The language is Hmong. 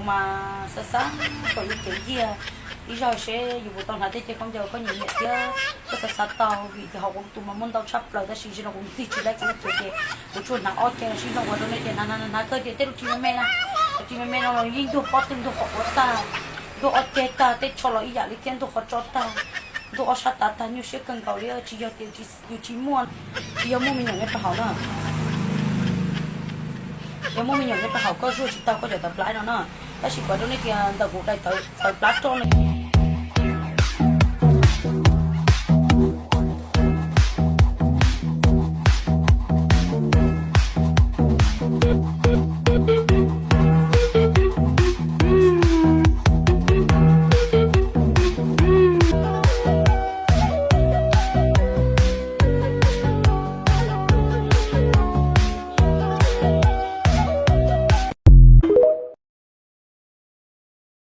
Kuv mas xav xav kom yuav cev nyiaj ib zaug seb yus puas tau hnav tej cev khaub ncaws koj nyiam nyiam thiab koj xav xav tau, vim tias hauv kuv tus mas muaj ntau tshaj plaws tab sis tam sim no kuv ntxig tsis laib kuv lub cev ces kuv tsuas hnav ob cev los sib nrog ua rau nej ces hnav hnav hnav kawg tias tej lub tsis me me na, lub tsis me me no los yeej ntuag pob twg ntuag qhov quav tag, ntuag ob ceg tag, tej tsho los ib yam li thiab ntuag qhov tso tag, ntuag ob sab tav tag, nyuaj siab kawg nkaus li. Tsis yog tias yus tsis muaj, tsis yog muaj me nyuam nyob rau hauv na, yog muaj me nyuam nyob rau hauv koj zuaj tsis tau koj cov tawv plab no na. Tab sis kuv hais rau nej tias ntawm kuv daim tawv plab roj no